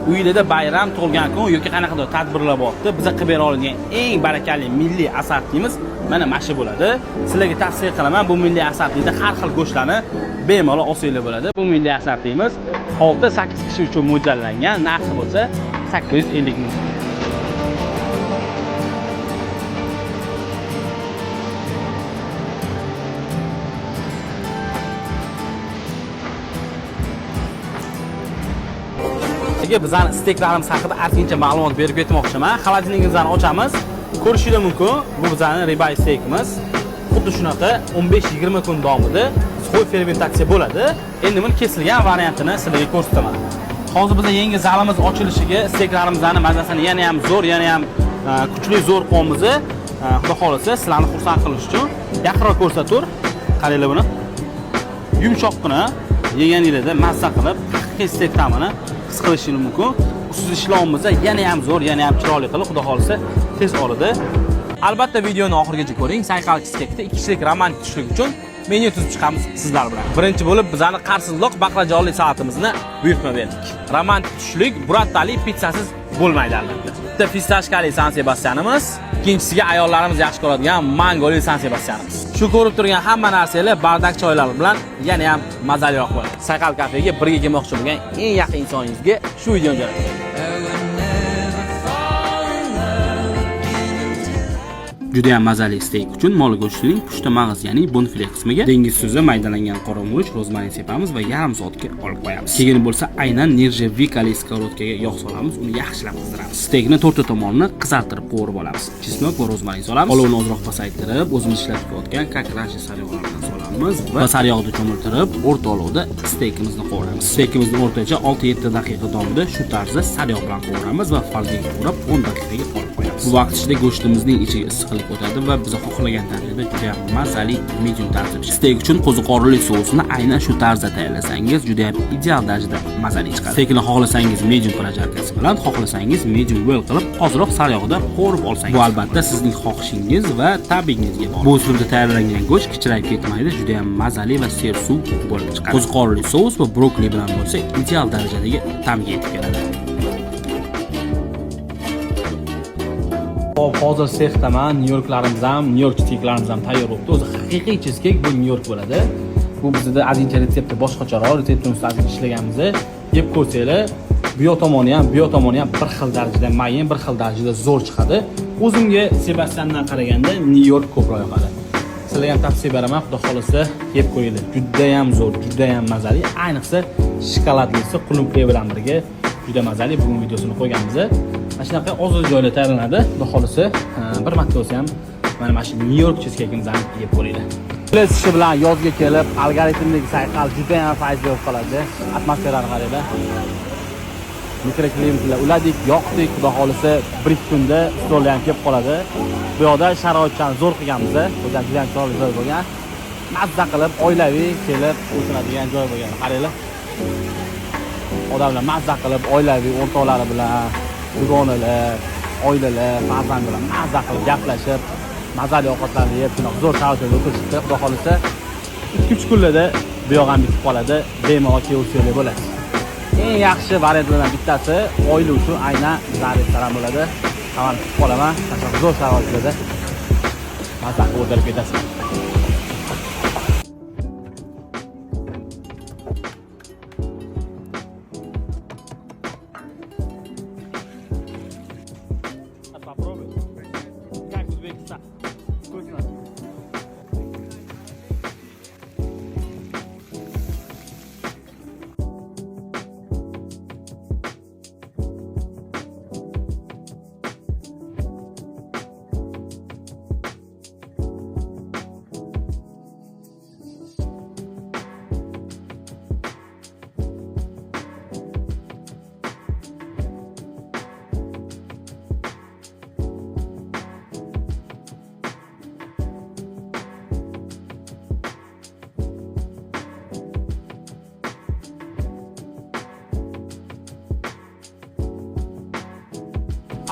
Uylarda bayram, tug'ilgan kun yoki qanaqadir tadbirlar bo'lyapti. Biza qilib bera oladigan eng barakali milliy assortimiz mana shu bo'ladi. Sizlarga tavsiya qilaman, bu milliy assortida har xil go'shtlarni bemalol olsanglar bo'ladi. Bu milliy assortimiz 6-8 kishi uchun mo'ljallangan, narxi bo'lsa 850 ming. Sizga bizani steklarimiz haqida ozgincha ma'lumot berib ketmoqchiman. Xolodilnikimizni ochamiz. Ko'rishingiz mumkin, bu bizani ribeye stekimiz. Xuddi shunaqa 15-20 kun davomida сухой fermentatsiya bo'ladi. Endi buni kesilgan variantini sizlarga ko'rsataman. Hozir biz yangi zalimiz ochilishiga steklarimizni mazasini yana ham zo'r, yana ham kuchli zo'r qo'yamiz. Xudo xohlasa sizlarni xursand qilish uchun yaqinroq ko'rsatur. Qaranglar buni. Yumshoqqina yeganinglarda mazza qilib haqiqiy stek ta'mini his qilishingiz mumkin. Ustida ishlayapmiz, yana ham zo'r, yana ham chiroyli qilib, xudo xohlasa tez orada. Albatta videoni oxirigacha ko'ring. Sayqal cheesecake'da 2 kishilik romantik tushlik uchun menyu tuzib chiqamiz sizlar bilan. Birinchi bo'lib bizani qarsildoq baqlajonli salatimizni buyurtma berdik. Romantik tushlik burattali pitssasiz bo'lmaydi albatta. Bitta fistashkali San Sebastianimiz, ikkinchisiga ayollarimiz yaxshi ko'radigan mangoli San Sebastianimiz. Shu ko'rib turgan hamma narsalar bardak choylar bilan yana ham mazaliroq bo'ladi. Sayqal kafega birga kelmoqchi bo'lgan eng yaqin insoningizga shu videoni jo'nating. Juda ham mazali steyk uchun mol go'shtining pushta mag'iz, ya'ni bonfile qismiga dengiz tuzi, maydalangan qora murch, rozmarin sepamiz va yarim soatga olib qo'yamiz. Keyin bo'lsa aynan nержавейкали сковородка ga yog' solamiz, uni yaxshilab qizdiramiz. Steykni to'rtta tomonini qizartirib qovurib olamiz. Чеснок va rozmarin solamiz. Olovni ozroq pasaytirib, o'zimiz ishlatib ketayotgan как раньше sariyog'lardan solamiz va sariyog'da cho'miltirib, o'rta olovda steykimizni qovuramiz. Steykimizni o'rtacha 6-7 daqiqa davomida shu tarzda sariyog' bilan qovuramiz va folgaga o'rab 10 daqiqaga olib qo'yamiz. Bu vaqt ichida go'shtimizning ichiga issiqlik o'tadi va biz xohlagan tarzda juda ham mazali medium tarzda pishadi. Steyk uchun qo'ziqorinli sousini aynan shu tarzda tayyorlasangiz juda ham ideal darajada mazali chiqadi. Steykni xohlasangiz medium прожарка si bilan, xohlasangiz medium well qilib ozroq sariyog'da qovurib olsangiz. Bu albatta sizning xohishingiz va ta'bingizga bog'liq. Bu uslubda tayyorlangan go'sht kichrayib ketmaydi, juda ham mazali va sersuv bo'lib chiqadi. Qo'ziqorinli sous va brokoli bilan bo'lsa ideal darajadagi ta'mga yetib keladi. Hop, hozir sexdaman. Nyu-Yorklarimiz ham, Nyu-York cheesecake'larimiz ham tayyor bo'libdi. O'zi haqiqiy cheesecake bu Nyu-York bo'ladi. Bu bizda ozgincha retsepti boshqacharoq, retseptini ustida ozgincha ishlaganmiz. Yeb ko'rsanglar, bu yoq tomoni ham, bu yoq tomoni ham bir xil darajada mayin, bir xil darajada zo'r chiqadi. O'zimga Sebastiandan qaraganda Nyu-York ko'proq yoqadi. Sizlarga ham tavsiya beraman, xudo xohlasa yeb ko'ringlar. Juda ham zo'r, juda ham mazali. Ayniqsa shokoladlisi qulupqay bilan birga juda mazali. Bugun videosini qo'yganmiz. Mana shunaqa oz joyda tayyorlanadi. Xudo xohlasa bir marta bo'lsa ham mana shu Nyu York cheesecake'imizni yeb ko'ringlar. Ishi bilan yozga kelib, algoritmdagi sayqal juda ham fayzli bo'lib qoladi. Atmosferani qaranglar. Mikroklimatlar uladik, yoqdik, xudo xohlasa 1-2 kunda stollar ham kelib qoladi. Bu yoqda sharoitlarni zo'r qilganmiz. O'zi ham juda ham chiroyli joy bo'lgan. Mazza qilib oilaviy kelib o'tiradigan joy bo'lgan. Qaranglar. Odamlar mazza qilib oilaviy o'rtoqlari bilan, dugonalar, oilalar, farzand bilan mazza qilib gaplashib, mazali ovqatlarni yeb, shunaqa zo'r sharoitlarda o'tirishibdi. Xudo xohlasa 2-3 kunlarda bu yoq ham bitib qoladi. Bemalol kelib bo'ladi. Eng yaxshi variantlardan bittasi oila uchun aynan bizning restoran bo'ladi. Hammani kutib qolaman. Shunaqa zo'r sharoitlarda mazza qilib o'tirib ketasiz. Попробуй. Как Узбекистан? Вкусно.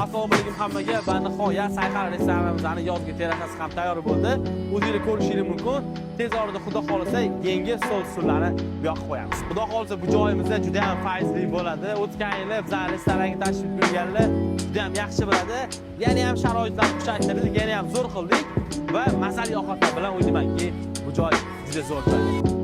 Assalomu alaykum hammaga va nihoyat Sayqal restoranimizning yozgi terrasasi ham tayyor bo'ldi. O'zingiz ko'rishingiz mumkin. Tez orada, Xudo xohlasa, yangi stol stullarni bu yoqqa qo'yamiz. Xudo xohlasa, bu joyimizda juda ham fayzli bo'ladi. O'tgan yili bizani restoranga tashrif buyurganlar juda ham yaxshi biladi. Yana ham sharoitlarni kuchaytirdik, yana ham zo'r qildik va mazali ovqatlar bilan o'ylaymanki, bu joy juda zo'r joy.